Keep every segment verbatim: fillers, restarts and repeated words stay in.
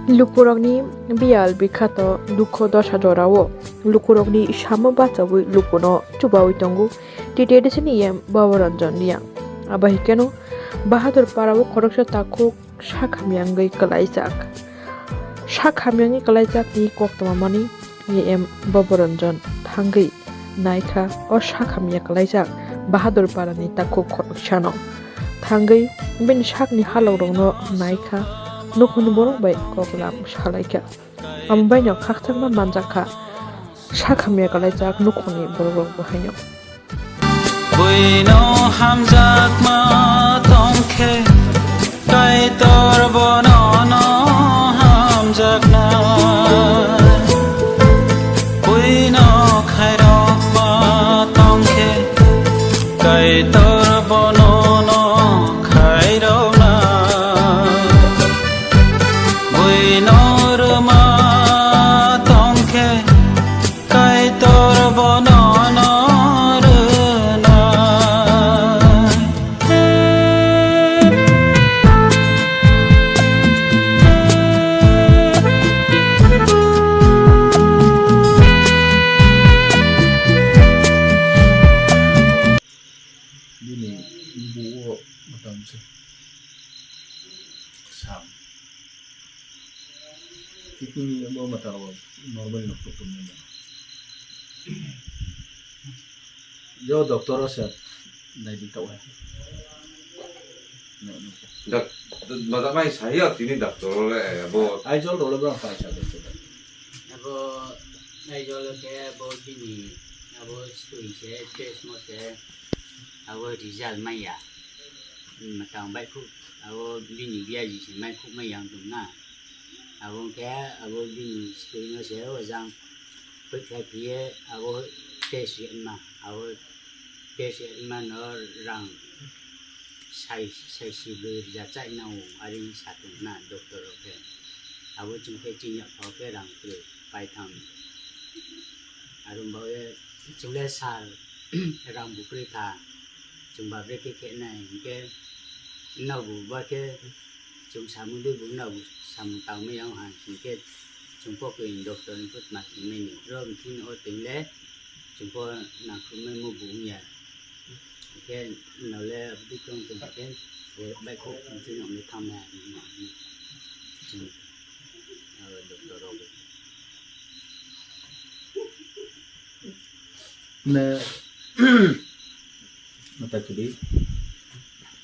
Lukurokni biyal bikhato dukho dosa jorao lukurokni samo bachaui lukuno chubaui tongo T T A D C ni E M Bhabaranjan Reang. Abo hai kheno Bahadur Parao khoroksa takhuk sak hamya wngwi kwlaijak. Sak hamya wngwi kwlaijakni koktwma mani E M Bhabaranjan thangwi naikha o sak hamya kwlaijak Bahadur Parani takhuk khoroksano. Thangwi bini sakni halokrokno naikha, nukhungni borok bai koklam salaikha. Amo baino khakchangma manjakha sak hamya kwlaijak nukhungni borok rokbo haino. Buino hamjakma tongkhe, Kaitor bonono hamjaknai. Buino khairokma tongkhe, Kaitor bonono khairoknai. Buino rwma tongkhe, Kaitor bonono rwnai. Bini buo mwtang se sam. Kidney bo mwtang bo normal no kutung ni. Jo doctor o se nai di tau hai. Dak-, dak-, maja mai sayo tini doctor le bo. Aichol role bang pai sa doctor. Abo Aichol ke bo bini abo stui se test mo se abo result maya. Matang bai khu abo bini biaji se mai khu mai yang dum na. Abo ke abo bini stui mo se o jang. Pwikha phiye abo test rima, abo test rima no rang sai, sai si bwrwi rwja chai nao, ari sa tong na doctor rok khe. Abo chwng khe chini yaphao khe rang kwrwi paitham. Aro baoye chwng le sar rang bo kwrwi kha, chwng ba brekhe khe nai hinkhe nobo ba khe Chwng samung twi buino samung tangmani wng hai hinkhe chwng pokoni doctor ni phutma tongmani. Oro hwnkhe o twi le chwng po nangkukmani muibu wngya. Hinkhe nole aboni tong tong khe baihkhok hwnkhe nokni thangnai hinwi chwng doctor rok. Ne, mata kiri,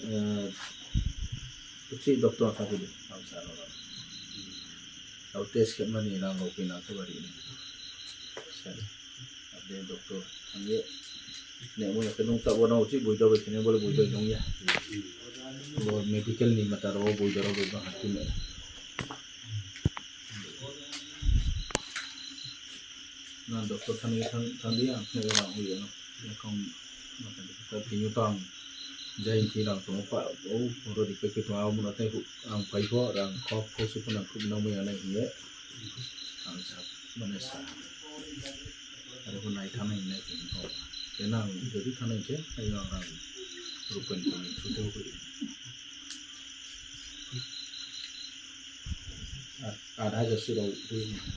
eh, uchi doctor kha kiri, ang sa ro. Au test khe mani rang rok pina khe bari ni. Sari. Ade doctor thangye. Ne mo yakhe nung ta bono uchi buido bai kene bole buido nung ya. Bo medical ni mata ro buido ro buido hakime. Na doctor thani thang thang di ang thani rang hui ano. Yakam mata di ka tini tang jai thi rang tong pa o ro di pe ke to au mo na te ang pai pho rang khok khok su pho nang khuk nang mo ya nai hiye. Ang sa mane sa. Are pho nai thang nai nai tong tong. Ke nang jodi thang nai ke ai rang rang. Rupen tong thu thu hui. Aat, aat hajar siro hui.